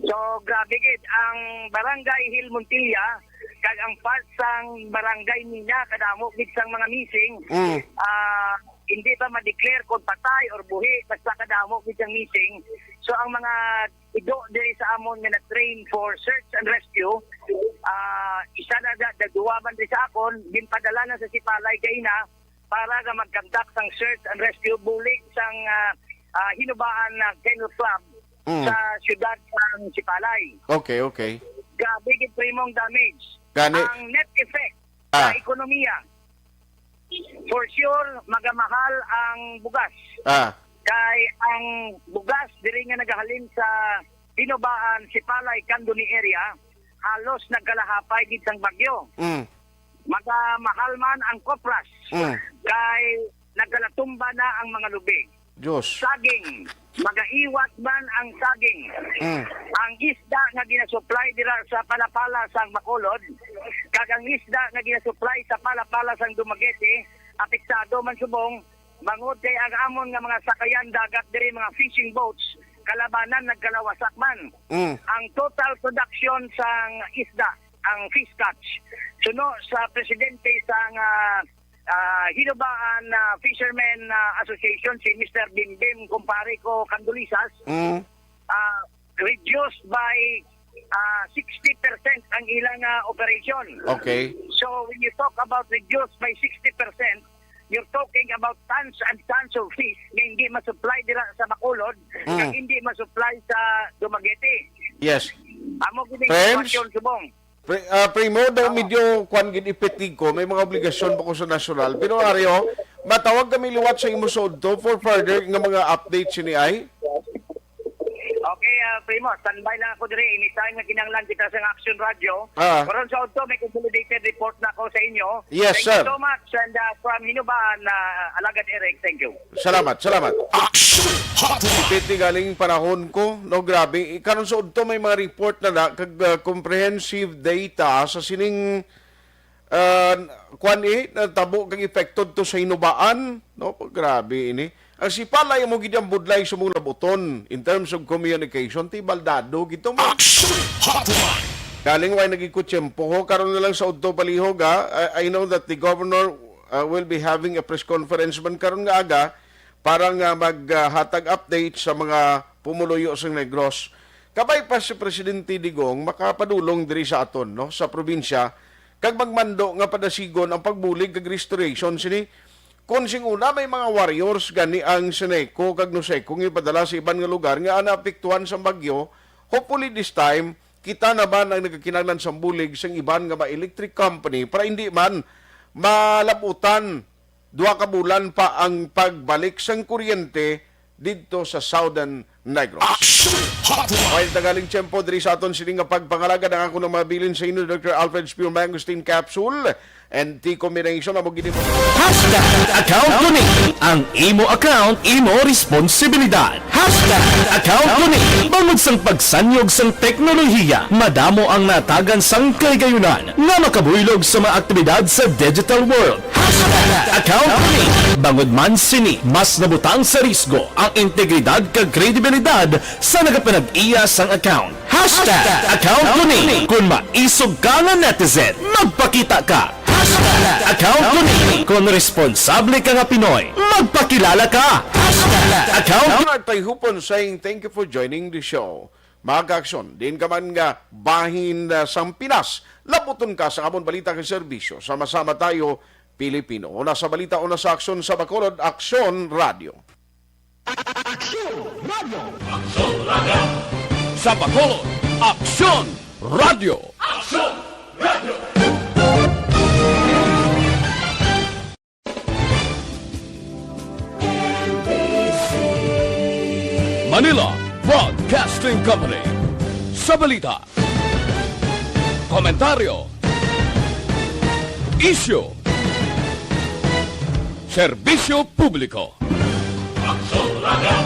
So, grabe gid. Ang Barangay Hill Montilla, kag ang part sang Barangay Mina, kadamo gid sang mga missing. Mm. Ah, hindi pa ma-declare kung patay or buhi, basta kadamo gid sang missing. So, ang mga ido diri sa amon nga na-train for search and rescue, ah, isa na da, da duwa man diri sa akon, ginpadala na sa Sipalay kaina para nga mag-conduct sang search and rescue bulig sang, ah, ah, Hinubaan na Kennel Club Mm. sa siyudad sang Sipalay. Okay, okay. Grabe gid, primong damage. Gani. Ang net effect Ah. sa ekonomiya, for sure, magamahal ang bugas. Ah. Kay ang bugas diri nga nagahalin sa Hinubaan, Sipalay, Candoni area, halos nagkalahapay gid sang bagyo. Mm. Magamahal man ang kopras. Mm. Kay nagkalatumba na ang mga lubi. Diyos. Saging, magaiwat man ang saging. Mm. Ang isda nga ginasupply dira sa Palapala sang Bacolod, kag ang isda nga ginasupply sa Palapala sang Dumaguete, apektado man subong, bangod kay ang amon nga mga sakayan dagat diri, mga fishing boats, kalabanan nagkalawasak man. Mm. Ang total production sang isda, ang fish catch, suno sa presidente sang, ah, ah, Hinubaan, ah, Fishermen, ah, Association, si Mister Bimbim, kumpare ko, Candulisas, Mm. ah, reduced by, ah, sixty percent ang ilang, ah, operation. Okay. So, when you talk about reduced by sixty percent, you're talking about tons and tons of fish nga hindi ma-supply dira sa Bacolod, Mm. kag hindi ma-supply sa Dumaguete. Yes. Amo gid ang Friends? sitwasyon subong. Pre-, ah, Primo, daw Oo. medyo kwan gid, epektibo ko. May mga obligasyon pa ko sa nasyonal. Pero, Ario, matawag kami liwat sa imo sa udto for further nga mga updates sini ay. Okay, ah, Primo, standby lang ako diri. Anytime nga kinahanglan kita sa Action Radio. Ah. Karon sa udto, may consolidated report na ako sa inyo. Yes, Thank sir. you so much. And, ah, from Hinubaan, ah, Alagad Eric, thank you. Salamat, salamat. Action Hotline. Ipiti galing panahon ko, no, grabe. Karon sa udto may mga report na na, kag, uh, comprehensive data sa sining, uh, kwan, eh, natabo kag epekto to sa Hinubaan, no? Grabe ini. Ang Sipalay mo gid ang budlay sa mga labuton in terms of communication, ti baldado gid to mo. Action Hotline. Galing way nagikutsyempo ho, karon na lang sa udto palihog, ha? I, I know that the governor, uh, will be having a press conference man karon nga aga, para nga maghatag update sa mga pumuluyo sa Negros. Kabay pa si Presidente Digong makapadulong diri sa aton, no, sa probinsya, kag magmando nga padasigon ang pagbulig kag restoration sini. Kung sing una may mga warriors gani ang Seneco kag Noseco nga ipadala sa iban nga lugar nga naapektuhan sa bagyo, hopefully this time kita naman ang nagakinahanglan sa bulig sang iban nga mga electric company para hindi man malabutan duha ka bulan pa ang pagbalik sang kuryente didto sa Southern Negros. Action Hotline. While tagaling tiyempo diri sa aton sini nga pagpangalagad, ang akong mabilin sa inyo, Doctor Alfred Spearman Angustin Capsule, and T combination, amo gid mo. Hashtag account ko ni. Ang imo account, imo responsibilidad. Hashtag account ko ni. Bangod sang pagsanyog sang teknolohiya, madamo ang natagan sang kahigayunan nga makabuylog sa mga aktibidad sa digital world. Hashtag account ko ni. Bangod man sini, mas nabutang sa risgo ang integridad kag kredibilidad sa nagapanag-iya sang account. Hashtag account ko ni. Kung maisog ka nga netizen, magpakita ka. Hashtag account ko ni. Kung responsable ka nga Pinoy, magpakilala ka. Hashtag account. Mga tayhupon saying thank you for joining the show. Mga kaaksyon, diin ka man nga bahin, ah, sang Pinas, laputon ka sa amon balita kag serbisyo. Sama-sama tayo, Pilipino. Una sa balita, una sa aksyon sa Bacolod, Aksyon Radio. Aksyon Radio. Aksyon Radio. Sa Bacolod, Aksyon Radio. Aksyon Radio. Manila Broadcasting Company. Sa balita, komentaryo, isyu, serbisyo publiko. Aksyon Radio.